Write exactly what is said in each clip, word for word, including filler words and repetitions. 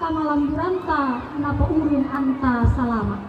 Malamburanta, napa urung anta salama.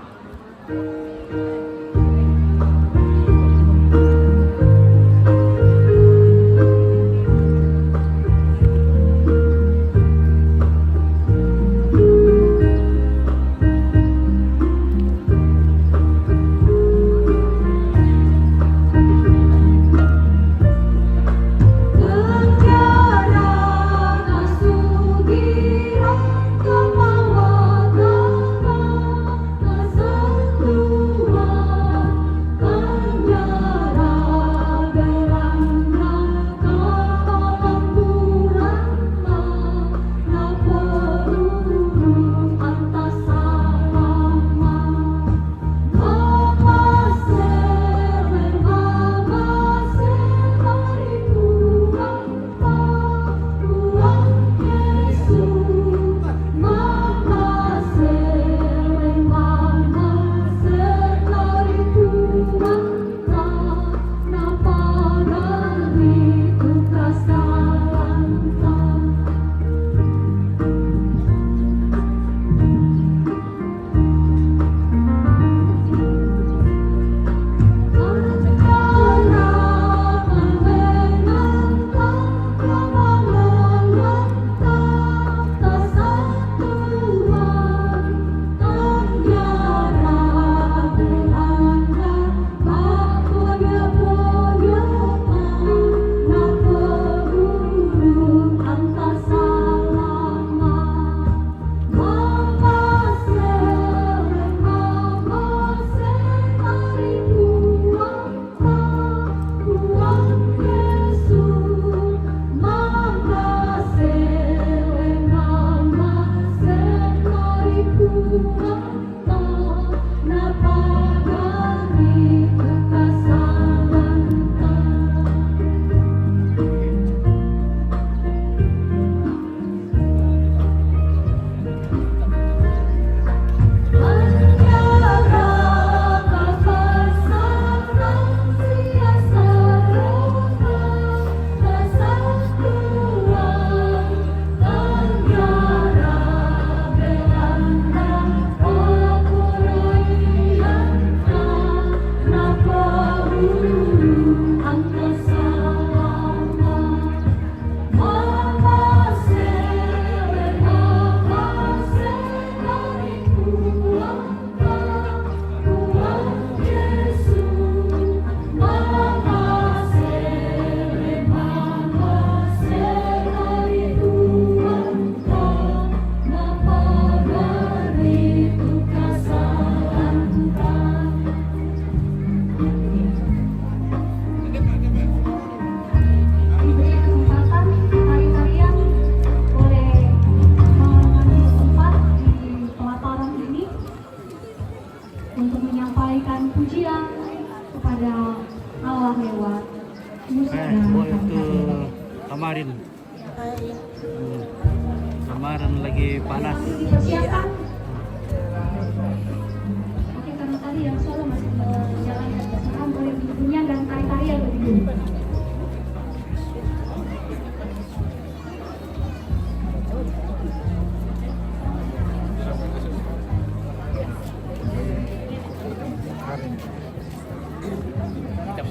Diberi kesempatan tari-tarian boleh mengambil tempat di pelataran ini untuk menyampaikan pujian kepada Allah lewat musik dan tari-tarian. Kemarin. Hmm. Kemarin lagi panas. Dipersiapkan. Oke, karena tadi yang solo masih berjalan, ya, sekarang boleh bunyian dan tari-tarian lebih dulu.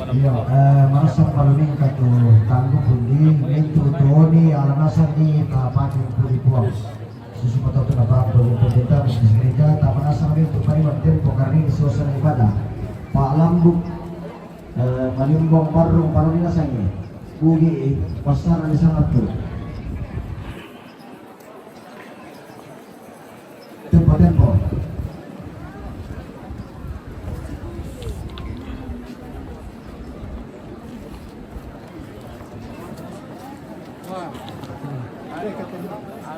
Iya, eh, masa paling katu tangguh pundi, mintu toni, ala nasani, tapati pudi Puang. Susu patau tu napa, pudi pendeta, pudi gereja, tamanasa mintu pariwan tempo karni suasana ibadah. Pak Lambuk, eh, Malimbong Barrung, parodi nasangi. Bugi, pasar di sana tu. Tempo, tempo.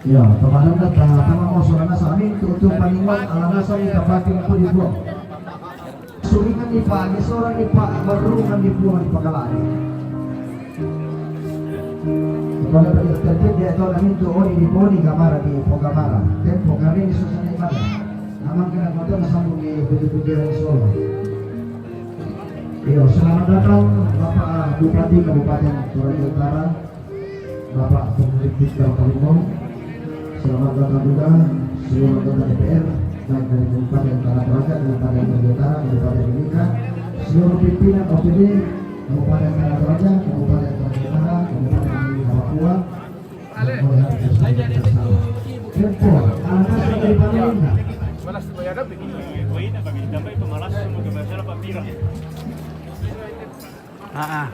Ya, teman-teman, teman-teman, mau suara nasa, amin, tutup paningan, ala nasa, minta pakai, aku dibuang. Suringan ni Pak, ni seorang ni Pak, baru kan dibuang di pakalan. Kepada pejabat tertib dia tahu namin tu, oh, di Poni Gamara, di Pogamara. Tempo kami di suasana ibadah. Namun kena kota nasambung di Budi-Budi Solo. Iya, selamat datang Bapak Bupati Kabupaten Toraja Utara, Bapak Pemilik Victor Kalimong. Selamat datang juga seluruh anggota D P R, baik dari Kabupaten Tanah Toraja, Kabupaten Toraja Utara, Kabupaten Mimika, seluruh pimpinan O P D Kabupaten Tanah Toraja, Kabupaten Toraja Utara, Kabupaten Mimika Papua, dan oleh hati bersama. Tempo, anak dari Pamerintah. Ah, ah.